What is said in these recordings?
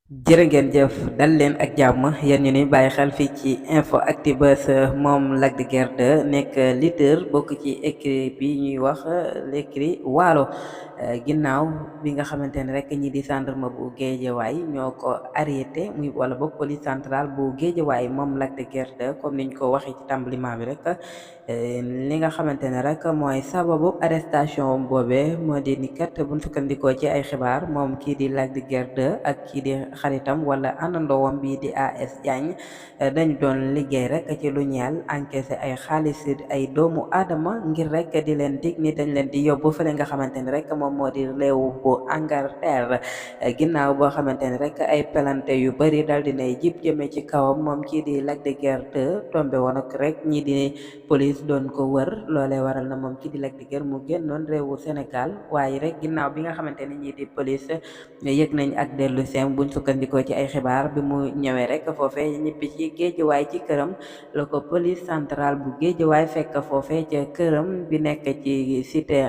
jërë ngeen jëf dal leen ak jàmm yéen ñu ni bàyyi xel fii ci info Actubuzz. moom Lac de Guiers 2 nekk leader bokk ci écurie bi ñuy wax l'écurie Waalo. Ginnaaw bi nga xamante ne rek ñi di gendarme bu Géejawaay ñoo ko arrêté muy wala boog police centrale bu Géejawaay moom Lac de Guiers 2 comme niñ ko waxee ci tàmbaliment bi rek. Li nga xamante ne rek mooy sababu arrestation boobe moo di ni kat buñ sukkandikoo ci ay xibaar moom kii di Lac de Guiers 2 ak kii di xaritam wala àndandoowam bii di AS Diagne dañu doon liggéey rek ci lu ñeel encaissé ay xaalis ay doomu aadama ngir rek di leen dig ni dañ leen di yóbbu fële nga xamante ne rek moom moo di réew bu Angleterre. Ginnaaw boo xamante ne rek ay pelante yu bari dal dinay jib jëme ci kawam moom kii di Lac de Guiers 2 tombe woon ak rek ñii di police doon ko wër loolee waral na moom kii di Lac de Guiers mu génnoon réewu Sénégal waaye rek ginnaaw bi nga xamante ne ñii di police yëg nañ ak dellu seem buñ sukkandikoo ci ay xibaar bi mu ñëwee rek foofee ñibbi ci Géejawaay ci këram la ko police centrale bu Géejawaay fekk foofee ca këram bi nekk ci cité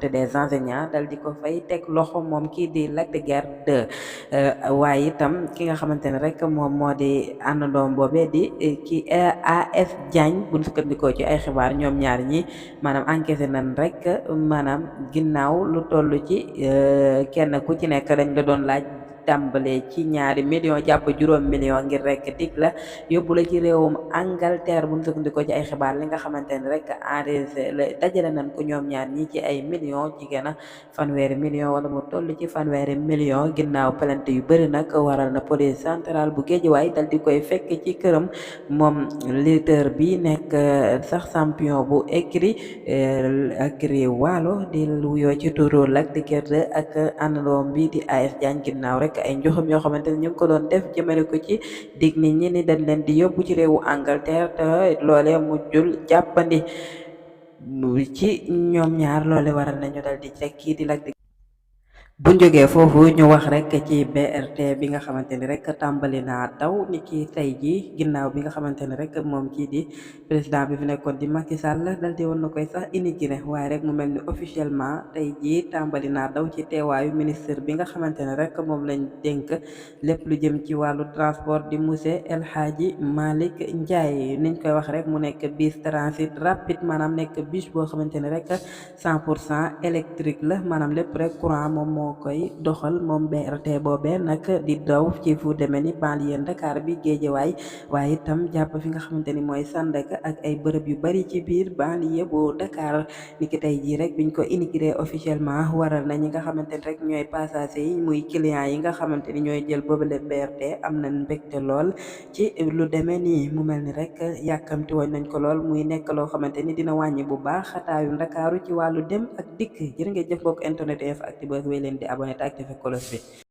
des enseignants dal di ko fay teg loxo moom kii di Lac de Guiers 2. waaye itam ki nga xamante ne rek moom moo di àndandoom boobee di ki AS Diagne buñ sukkandikoo ci ay xibaar ñoom ñaar ñi maanaam encaissé nañ rek maanaam ginnaaw lu toll ci kenn ku ci nekk dañ la doon laaj tàmbalee ci ñaari million jàpp juróom million ngir rek dig la yóbbu la ci réewum Angleterre bu ñu sukkandikoo ci ay xibaar li nga xamante ne rek enregistré dajale nañ ko ñoom ñaar ñi ci ay million jigéen a fanweeri million wala mu toll ci fanweeri million ginnaaw plainte yu bëri nag waral na police centrale bu Géejawaay dal di koy fekk ci këram moom leader bi nekk sax champion bu écurie Waalo di wuyoo ci turu Lac de Guiers 2 ak àndandoom bi di AS Diagne ginnaaw rek ay njoxam yoo xamante ne ñu ngi ko doon def jëmale ko ci dig nit ñi ni dañ leen di yóbbu ci réewu Angleterre te loole mujjul jàppandi ci ñoom ñaar loole waral nañu dal di rek kii di Lac de bu jógee foofu ñu wax rek ci BRT bi nga xamante ni rek tàmbali naa daw ni ki tey ji ginnaaw bi nga xamante ne rek moom kii di président bi fi nekkoon di Macky Sall dal di woon na koy sax inauguré waaye rek mu mel ni officiellement tey ji tàmbali naa daw ci teewaayu ministre bi nga xamante ne rek moom lañ dénk lépp lu jëm ci wàllu transport di monsieur El Hadji Malick Ndiaye niñ koy wax rek mu nekk bus transit rapide maanaam nekk bus boo xamante ne rek 100% électrique la maanaam lépp rek courant moom moo koy doxal moom BRT boobee nag di daw ci fu demee ni banlieue Dakar bi Géejawaay waaye itam jàpp fi nga xamante ni mooy Sandaga ak ay bërëb yu bari ci biir banlieue bu Dakar ni ki tey jii rek biñ ko inauguré officiellement waral na ñi nga xamante ni rek ñooy passagers yi muy clients yi nga xamante ni ñooy jël boobale BRT am nañ mbégte lool ci lu demee nii mu mel ni rek yàkkamti woon nañ ko lool muy nekk loo xamante ni dina wàññi bu baax xataayu Ndakaaru ci wàllu dem ak dikk jërë ngeen jëf mbokk internet Info Actubuzz wéy leen di abonné te activé cloche bi